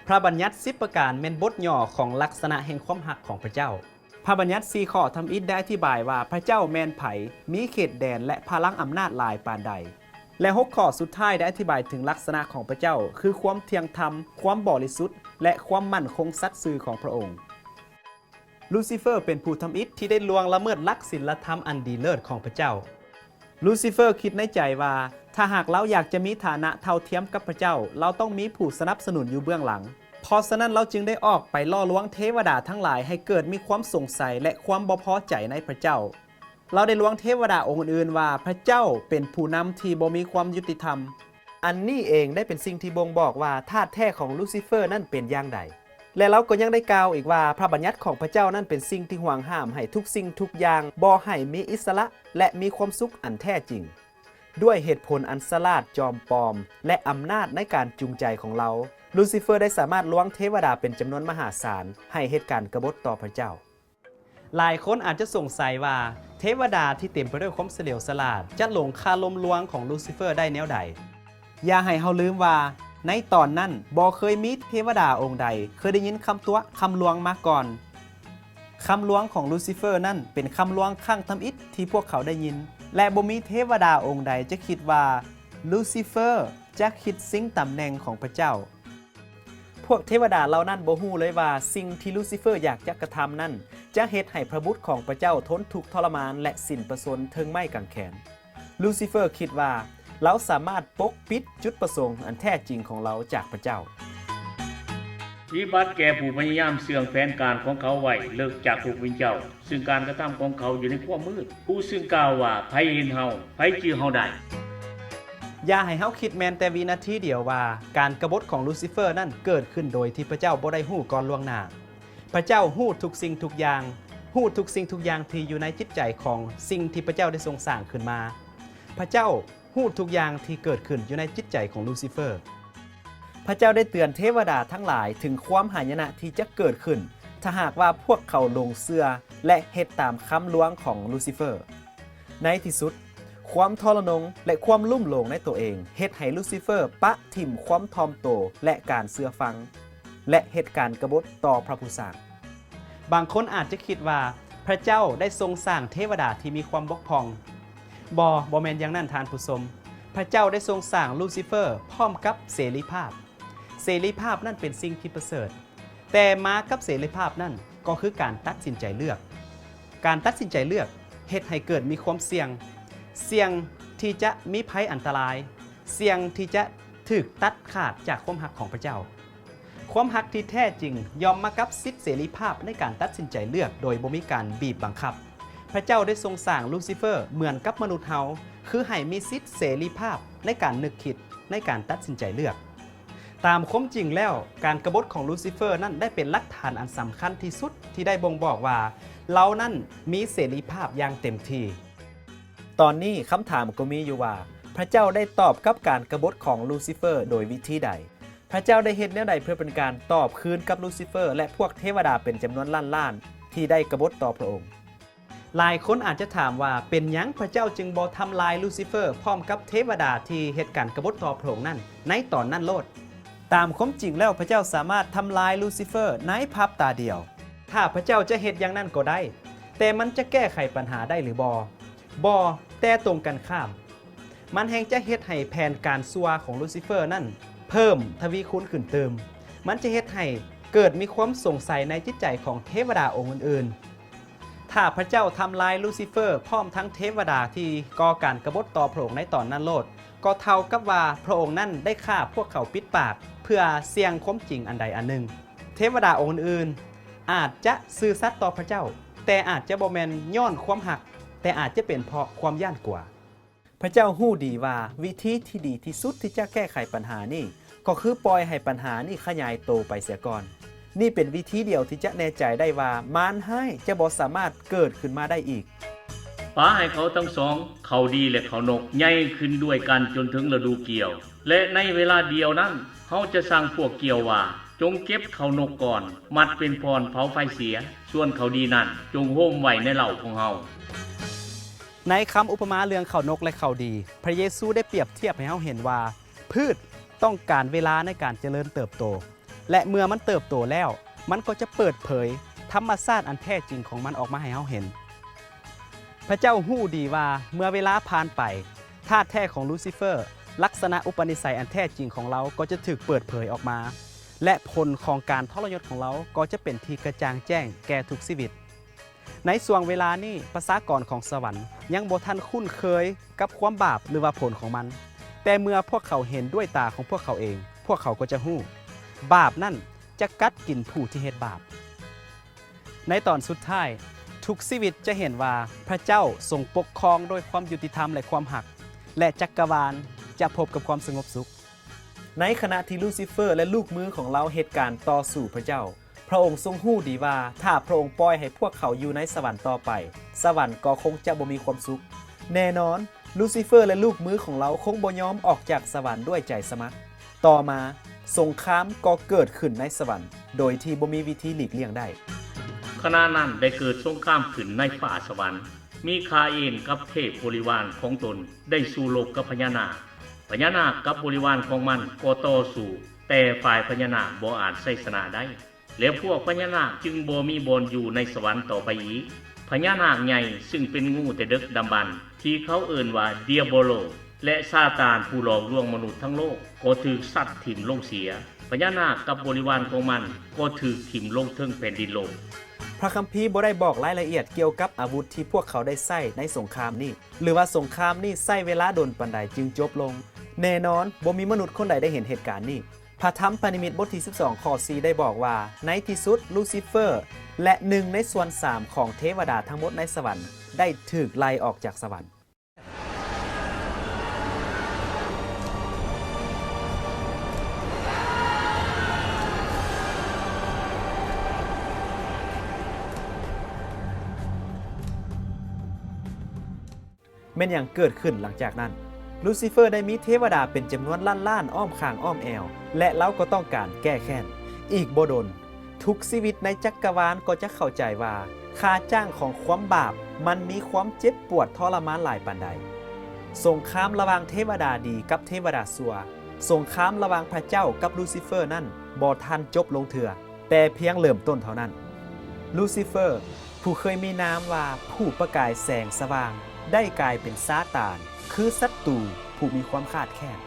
ພະບັນຍັດສິບປະການແມ່ນບົດຫຍໍ້ຂອງລັກສະນະແຫ່ງຄວາມຮັກຂອງພະເຈົ້າ. ພະບັນຍັດສີ່ຂໍ້ທຳອິດໄດ້ອະທິບາຍວ່າພະເຈົ້າແມ່ນໃຜ, ມີເຂດແດນ ແລະ ພະລັງອຳນາດຫຼາຍປານໃດ. ແລະ ຫົກຂໍ້ສຸດທ້າຍໄດ້ອະທິບາຍເຖິງລັກສະນະຂອງພະເຈົ້າ, ຄືຄວາມທ່ຽງທຳ, ຄວາມບໍລິສຸດ ແລະ ຄວາມໝັ້ນຄົງສັດຊື່ຂອງພະອົງ. ລູຊີເຟີເປັນຜູ້ທຳອິດທີ່ໄດ້ລ່ວງລະເມີດຫຼັກສິນລະທຳອັນດີເລີດຂອງພະເຈົ້າ. ລູຊີເຟີຄິດໃນໃຈວ່າ ຖ້າຫາກລາວຢາກຈະມີຖານະເທົ່າທຽມກັບພະເຈົ້າ, ລາວຕ້ອງມີຜູ້ສະໜັບສະໜູນຢູ່ເບື້ອງຫຼັງ. ເພາະສະນັ້ນລາວຈຶ່ງໄດ້ອອກໄປຫຼໍ່ລວງເທວະດາທັງຫຼາຍໃຫ້ເກີດມີຄວາມສົງໄສ ແລະ ຄວາມບໍ່ພໍໃຈໃນພະເຈົ້າ. ລາວໄດ້ລວງເທວະດາອົງອື່ນໆວ່າພະເຈົ້າເປັນຜູ້ນຳທີ່ບໍ່ມີຄວາມຍຸຕິທຳ. ອັນນີ້ເອງໄດ້ເປັນສິ່ງທີ່ບົ່ງບອກວ່າທາດແທ້ຂອງລູຊີເຟີນັ້ນເປັນຢ່າງໃດ. ແລະ ລາວກໍຍັງໄດ້ກ່າວອີກວ່າ ພະບັນຍັດຂອງພະເຈົ້ານັ້ນເປັນສິ່ງທີ່ຫວງຫ້າມໃຫ້ທຸກສິ່ງທຸກຢ່າງບໍ່ໃຫ້ມີອິດສະຫຼະ ແລະ ມີຄວາມສຸກອັນແທ້ຈິງ. ດ້ວຍເຫດຜົນອັນສະຫຼາດຈອມປອມ ແລະ ອຳນາດໃນການຈູງໃຈຂອງລາວ, ລູຊີເຟີໄດ້ສາມາດລວງເທວະດາເປັນຈຳນວນມະຫາສານໃຫ້ເຮັດການກະບົດຕໍ່ພະເຈົ້າ. ຫຼາຍຄົນອາດຈະສົງໄສວ່າ ເທວະດາທີ່ເຕັມໄປດ້ວຍຄວາມສະຫຼຽວສະຫຼາດ ຈະຫຼົງຄາລົມລວງຂອງລູຊີເຟີໄດ້ແນວໃດ? ຢ່າໃຫ້ເຮົາລືມວ່າ ໃນຕອນນັ້ນບໍ່ເຄີຍມີເທວະດາອົງໃດເຄີຍໄດ້ຍິນຄຳຕົວະຄຳລວງມາກ່ອນ. ຄຳລວງຂອງລູຊີເຟີນັ້ນເປັນຄຳລວງຄັ້ງທຳອິດທີ່ພວກເຂົາໄດ້ຍິນ ແລະ ບໍ່ມີເທວະດາອົງໃດຈະຄິດວ່າລູຊີເຟີຈະຄິດຊິງຕຳແໜ່ງຂອງພະເຈົ້າ. ພວກເທວະດາເຫຼົ່ານັ້ນບໍ່ຮູ້ເລີຍວ່າ ສິ່ງທີ່ລູຊີເຟີຢາກຈະກະທຳນັ້ນ ຈະເຮັດໃຫ້ພະບຸດຂອງພະເຈົ້າທົນທຸກທໍລະມານ ແລະ ສິ້ນພະຊົນເທິງໄມ້ກາງແຂນ. ລູຊີເຟີຄິດວ່າ ລາວສາມາດປົກປິດຈຸດປະສົງອັນແທ້ຈິງຂອງລາວຈາກພະເຈົ້າ. ວິບັດແກ່ຜູ້ພະຍາຍາມເຊື່ອງແຜນການຂອງເຂົາໄວ້ເລິກຈາກຜູ້ເປັນເຈົ້າ, ຊຶ່ງການກະທຳຂອງເຂົາຢູ່ໃນຄວາມມືດ, ຜູ້ຊຶ່ງກ່າວວ່າ, ໃຜເຫັນເຮົາ? ໃຜຈື່ເຮົາໄດ້? ຢ່າໃຫ້ເຮົາຄິດແມ່ນແຕ່ວິນາທີດຽວວ່າ ການກະບົດຂອງລູຊີເຟີນັ້ນເກີດຂຶ້ນໂດຍທີ່ພະເຈົ້າບໍ່ໄດ້ຮູ້ກ່ອນລ່ວງໜ້າ. ພະເຈົ້າຮູ້ທຸກສິ່ງທຸກຢ່າງ, ຮູ້ທຸກສິ່ງທຸກຢ່າງທີ່ຢູ່ໃນຈິດໃຈຂອງສິ່ງທີ່ພະເຈົ້າໄດ້ຊົງສ້າງຂຶ້ນມາ. ພະເຈົ້າຮູ້ທຸກຢ່າງທີ່ເກີດຂຶ້ນຢູ່ໃນຈິດໃຈຂອງລູຊີເຟີ. ພະເຈົ້າໄດ້ເຕືອນເທວະດາທັງຫຼາຍເຖິງຄວາມຫາຍະນະທີ່ຈະເກີດຂຶ້ນ ຖ້າຫາກວ່າພວກເຂົາຫຼົງເຊື່ອ ແລະ ເຮັດຕາມຄຳລວງຂອງລູຊີເຟີ. ໃນທີ່ສຸດ, ຄວາມທໍລະນົງ ແລະ ຄວາມລຸ່ມຫຼງໃນໂຕເອງ ເຮັດໃຫ້ລູຊີເຟີປະຖິ້ມຄວາມຖ່ອມໂຕ ແລະ ການເຊື່ອຟັງ ແລະ ເຮັດການກະບົດຕໍ່ພະຜູ້ສ້າງ. ບາງຄົນອາດຈະຄິດວ່າ ພະເຈົ້າໄດ້ຊົງສ້າງເທວະດາທີ່ມີຄວາມບົກຜ່ອງ. ບໍ່, ບໍ່ແມ່ນຢ່າງນັ້ນທ່ານຜູ້ຊົມ. ພະເຈົ້າໄດ້ຊົງສ້າງລູຊີເຟີພ້ອມກັບເສລີພາບ. ເສລີພາບນັ້ນເປັນສິ່ງທີ່ປະເສີດ. ແຕ່ມາກັບເສລີພາບນັ້ນກໍຄືການຕັດສິນໃຈເລືອກ. ການຕັດສິນໃຈເລືອກເຮັດໃຫ້ເກີດມີຄວາມສ່ຽງ, ສ່ຽງທີ່ຈະມີໄພອັນຕະລາຍ, ສ່ຽງທີ່ຈະຖືກຕັດຂາດຈາກຄວາມຮັກຂອງພະເຈົ້າ. ຄວາມຮັກທີ່ແທ້ຈິງຍ່ອມມາກັບສິດເສລີພາບໃນການຕັດສິນໃຈເລືອກໂດຍບໍ່ມີການບີບບັງຄັບ. ພະເຈົ້າໄດ້ຊົງສ້າງລູຊີເຟີເໝືອນກັບມະນຸດເຮົາ, ຄືໃຫ້ມີສິດເສລີພາບໃນການນຶກຄິດ, ໃນການຕັດສິນໃຈເລືອກ. ຕາມຄວາມຈິງແລ້ວ, ການກະບົດຂອງລູຊີເຟີນັ້ນໄດ້ເປັນຫຼັກຖານອັນສຳຄັນທີ່ສຸດທີ່ໄດ້ບົ່ງບອກວ່າ ລາວນັ້ນມີເສລີພາບຢ່າງເຕັມທີ່. ຕອນນີ້ຄຳຖາມກໍມີຢູ່ວ່າ ພະເຈົ້າໄດ້ຕອບກັບການກະບົດຂອງລູຊີເຟີໂດຍວິທີໃດ? ພະເຈົ້າໄດ້ເຮັດແນວໃດເພື່ອເປັນການຕອບຄືນກັບລູຊີເຟີ ແລະ ພວກເທວະດາເປັນຈຳນວນລ້ານໆ ທີ່ໄດ້ກະບົດຕໍ່ພະອົງ? ຫຼາຍຄົນອາດຈະຖາມວ່າ ເປັນຫຍັງພະເຈົ້າຈຶ່ງບໍ່ທຳລາຍລູຊີເຟີພ້ອມກັບເທວະດາທີ່ເຮັດການກະບົດຕໍ່ພະອົງນັ້ນໃນຕອນນັ້ນໂລດ? ຕາມຄວາມຈິງແລ້ວ ພະເຈົ້າສາມາດທຳລາຍລູຊີເຟີໃນພາບຕາດຽວ. ຖ້າພະເຈົ້າຈະເຮັດຢ່າງນັ້ນກໍໄດ້, ແຕ່ມັນຈະແກ້ໄຂບັນຫາໄດ້ຫຼືບໍ່? ບໍ່, ແຕ່ຕົງກັນຂ້າມ, ມັນແຮ່ງຈະເຮັດໃຫ້ແຜນການຊົ່ວຂອງລູຊີເຟີນັ້ນເພີ່ມທະວີຄູນຂຶ້ນຕື່ມ. ມັນຈະເຮັດໃຫ້ເກີດມີຄວາມສົງໄສໃນຈິດໃຈຂອງເທວະດາອົງອື່ນໆ. ຖ້າພະເຈົ້າທຳລາຍລູຊີເຟີພ້ອມທັງເທວະດາທີ່ກໍ່ການກະບົດຕໍ່ພະອົງໃນຕອນນັ້ນໂລດ, ກໍເທົ່າກັບວ່າພະອົງນັ້ນໄດ້ຂ້າພວກເຂົາປິດປາກເພື່ອສ່ຽງຄວາມຈິງອັນໃດອັນໜຶ່ງ. ເທວະດາອົງອື່ນໆອາດຈະຊື່ສັດຕໍ່ພະເຈົ້າ, ແຕ່ອາດຈະບໍ່ແມ່ນຍ້ອນຄວາມຮັກ, ແຕ່ອາດຈະເປັນເພາະຄວາມຢ້ານກົວ. ພະເຈົ້າຮູ້ດີວ່າວິທີທີ່ດີທີ່ສຸດທີ່ຈະແກ້ໄຂບັນຫານີ້ ກໍຄືປ່ອຍໃຫ້ບັນຫານີ້ຂະຫຍາຍໂຕໄປເສຍກ່ອນ. ນີ້ເປັນວິທີດຽວທີ່ຈະແນ່ໃຈໄດ້ວ່າມານຮ້າຍຈະບໍ່ສາມາດເກີດຂຶ້ນມາໄດ້ອີກ. ປະໃຫ້ເຂົາທັງສອງ, ເຂົາດີ ແລະ ເຂົານົກ, ໃຫຍ່ຂຶ້ນດ້ວຍກັນຈົນເຖິງລະດູກ່ຽວ. ແລະ ໃນເວລາດຽວນັ້ນ, ເຮົາຈະສັ່ງພວກກ່ຽວວ່າ, ຈົ່ງເກັບເຂົານົກກ່ອນ, ມັດເປັນທ່ອນເຜົາໄຟເສຍ, ສ່ວນເຂົາດີນັ້ນ, ຈົ່ງໂຮມໄວ້ໃນເລົ້າຂອງເຮົາ. ໃນຄຳອຸປະມາເລື່ອງເຂົານົກ ແລະ ເຂົາດີ, ພະເຢຊູໄດ້ປຽບທຽບໃຫ້ເຮົາເຫັນວ່າ ພືດຕ້ອງການເວລາໃນການຈະເລີນເຕີບໂຕ. ແລະ ເມື່ອມັນເຕີບໂຕແລ້ວ, ມັນກໍຈະເປີດເຜີຍທຳມະຊາດອັນແທ້ຈິງຂອງມັນອອກມາໃຫ້ເຮົາເຫັນ. ພະເຈົ້າຮູ້ດີວ່າເມື່ອເວລາຜ່ານໄປ, ທາດແທ້ຂອງລູຊີເຟີ, ລັກສະນະອຸປະນິໄສອັນແທ້ຈິງຂອງລາວກໍຈະຖືກເປີດເຜີຍອອກມາ, ແລະ ຜົນຂອງການທໍລະຍົດຂອງລາວກໍຈະເປັນທີ່ກະຈ່າງແຈ້ງແກ່ທຸກຊີວິດ. ໃນຊ່ວງເວລານີ້, ປະຊາກອນຂອງສະຫວັນຍັງບໍ່ທັນຄຸ້ນເຄີຍກັບຄວາມບາບ ຫຼືວ່າຜົນຂອງມັນ. ແຕ່ເມື່ອພວກເຂົາເຫັນດ້ວຍຕາຂອງພວກເຂົາເອງ, ພວກເຂົາກໍຈະຮູ້. ບາບນັ້ນຈະກັດກິນຜູ້ທີ່ເຮັດບາບ. ໃນຕອນສຸດທ້າຍ, ທຸກຊີວິດຈະເຫັນວ່າພະເຈົ້າຊົງປົກຄອງດ້ວຍຄວາມຍຸຕິທຳ ແລະ ຄວາມຮັກ, ແລະ ຈັກກະວານຈະພົບກັບຄວາມສະຫງົບສຸກ. ໃນຂະນະທີ່ລູຊີເຟີ ແລະ ລູກມືຂອງລາວເຮັດການຕໍ່ສູ້ພະເຈົ້າ, ພະອົງຊົງຮູ້ດີວ່າ ຖ້າພະອົງປ່ອຍໃຫ້ພວກເຂົາຢູ່ໃນສະຫວັນຕໍ່ໄປ, ສະຫວັນກໍຄົງຈະບໍ່ມີຄວາມສຸກ. ແນ່ນອນ, ລູຊີເຟີ ແລະ ລູກມືຂອງລາວຄົງບໍ່ຍອມອອກຈາກສະຫວັນດ້ວຍໃຈສະໝັກ. ຕໍ່ມາ, ສົງຄາມກໍເກີດຂຶ້ນໃນສະຫວັນ ໂດຍທີ່ບໍ່ມີວິທີຫຼີກລ່ຽງໄດ້. ຂະນະນັ້ນໄດ້ເກີດສົງຄາມຂຶ້ນໃນຟ້າສະຫວັນ. ມີຄາເອນກັບເທບບໍລິວານຂອງຕົນໄດ້ສູ້ລົບກັບພະຍານາກ. ພະຍານາກກັບບໍລິວານຂອງມັນກໍຕໍ່ສູ້, ແຕ່ຝ່າຍພະຍານາກບໍ່ອາດໄຊຊະນະໄດ້. ແລ້ວພວກພະຍານາກຈຶ່ງບໍ່ມີບ່ອນຢູ່ໃນສະຫວັນຕໍ່ໄປອີກ. ພະຍານາກໃຫຍ່, ຊຶ່ງເປັນງູແຕ່ດຶກດຳບັນ, ທີ່ເຂົາເອີ້ນວ່າ Diabolo ແລະ ຊາຕານຜູ້ຫຼອກລວງມະນຸດທັງໂລກ, ກໍຖືກຊັດຖິ້ມລົງເສຍ. ພະຍານາກກັບບໍລິວານຂອງມັນກໍຖືກຖິ້ມລົງເທິງແຜ່ນດິນໂລກ. ພະຄຳພີບໍ່ໄດ້ບອກລາຍລະອຽດກ່ຽວກັບອາວຸດທີ່ພວກເຂົາໄດ້ໃຊ້ໃນສົງຄາມນີ້ ຫຼືວ່າສົງຄາມນີ້ໃຊ້ເວລາດົນປານໃດຈຶ່ງຈົບລົງ. ແນ່ນອນ, ບໍ່ມີມະນຸດຄົນໃດໄດ້ເຫັນເຫດການນີ້. ພະທຳປະນິມິດບົດທີສິບສອງ ຂໍ້ສີ່ ໄດ້ບອກວ່າ, ໃນທີ່ສຸດ ລູຊີເຟີ ແລະ ໜຶ່ງໃນສ່ວນສາມຂອງເທວະດາທັງໝົດໃນສະຫວັນ ໄດ້ຖືກໄລ່ອອກຈາກສະຫວັນ. ແມ່ນຫຍັງເກີດຂຶ້ນຫຼັງຈາກນັ້ນ? ລູຊີເຟີໄດ້ມີເທວະດາເປັນຈຳນວນລ້ານລ້ານອ້ອມຂ້າງອ້ອມແອວ ແລະ ລາວກໍຕ້ອງການແກ້ແຄ້ນ. ອີກບໍ່ດົນ, ທຸກຊີວິດໃນຈັກກະວານກໍຈະເຂົ້າໃຈວ່າ ຄ່າຈ້າງຂອງຄວາມບາບມັນມີຄວາມເຈັບປວດທໍລະມານຫຼາຍປານໃດ. ສົງຄາມລະຫວ່າງເທວະດາດີກັບເທວະດາຊົ່ວ, ສົງຄາມລະຫວ່າງພະເຈົ້າກັບລູຊີເຟີນັ້ນບໍ່ທັນຈົບລົງເທື່ອ. ແຕ່ພຽງເລີ່ມຕົ້ນເທົ່ານັ້ນ, ລູຊີເຟີ ຜູ້ເຄີຍມີນາມວ່າຜູ້ປະກາຍແສງສະຫວ່າງ ໄດ້ກາຍເປັນຊາຕານ, ຄືສັດຕູຜູ້ມີຄວາມຄາດແຄ້ນ.